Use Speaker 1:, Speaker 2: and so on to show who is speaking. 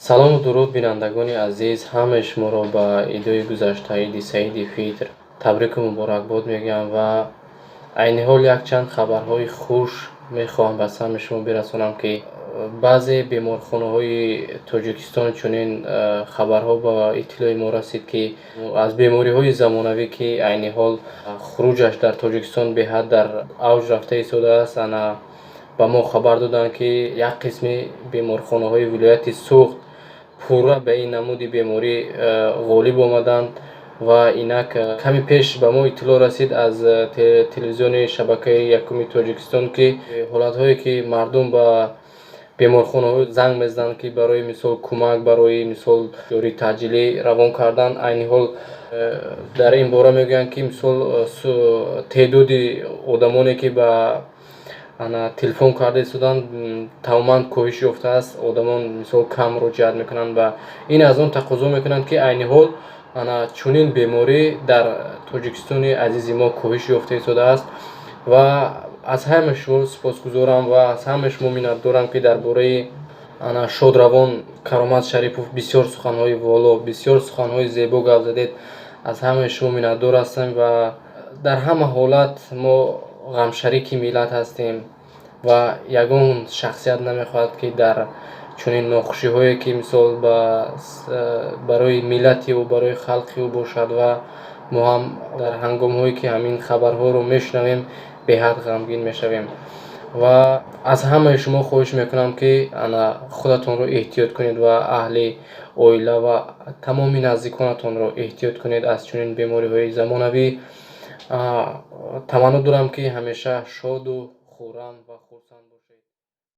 Speaker 1: Салому дуруд, бинандагони азиз! Ҳамаи шуморо ба идои гузашта, Иди Саиди Фитр, табрику муборакбод мегӯям ва айни ҳол якчанд хабарҳои хуш мехоҳам ба самъи шумо бирасонам, ки баъзе беморхонаҳои Тоҷикистон чунин хабарҳо ба иттилои мо расид, ки аз бемориҳои замонавӣ, ки айни ҳол хуруҷаш дар Тоҷикистон беҳад дар авҷ рафта истодааст, ана ба мо хабар доданд, ки як қисми беморхонаҳои вилояти Суғд пурра ба ин намуди беморӣ ғолиб омаданд. Ва инак каме пеш ба мо иттилоъ расид аз телевизиони шабакаи якуми Тоҷикистон, ки ҳолатҳое, ки мардум ба беморхонаҳо занг мезананд, ки барои мисол кӯмак, барои мисол ёрии таъҷилӣ равон кардан, айни ҳол дар ин бора мегӯянд, ки мисол теъдоди одамоне, ки ба ана телефон карда истоданд, тамоман коҳиш ёфтааст. Одамон мисол кам муроҷиат мекунанд ва ин аз он тақозо мекунанд, ки айни ҳол ана чунин беморӣ дар Тоҷикистони азизи мо коҳиш ёфта истодааст. Ва аз ҳамаи шумо сипосгузорам ва аз ҳамаи шумо миннатдорам, ки дар бораи ана шодравон Каромат Шарипов бисёр суханҳои воло, бисёр суханҳои зебо гап задед. Аз ҳамаи шумо миннатдор ҳастам ва дар ҳама ҳолат мо ғамшарики миллат ҳастем ва ягон шахсият намехоҳад, ки дар чунин нохушиҳое, ки мисол барои миллати ӯ, барои халқи ӯ бошад. Ва мо ҳам дар ҳангомҳое, ки ҳамин хабарҳоро мешунавем, беҳад ғамгин мешавем ва аз ҳамаи шумо хоҳиш мекунам, ки ана худатонро эҳтиёт кунед ва аҳли оила ва тамоми наздиконатонро эҳтиёт кунед аз чунин бемориҳои замонавӣ. Таманно дорам, ки ҳамеша шоду хуррам ва хурсанд.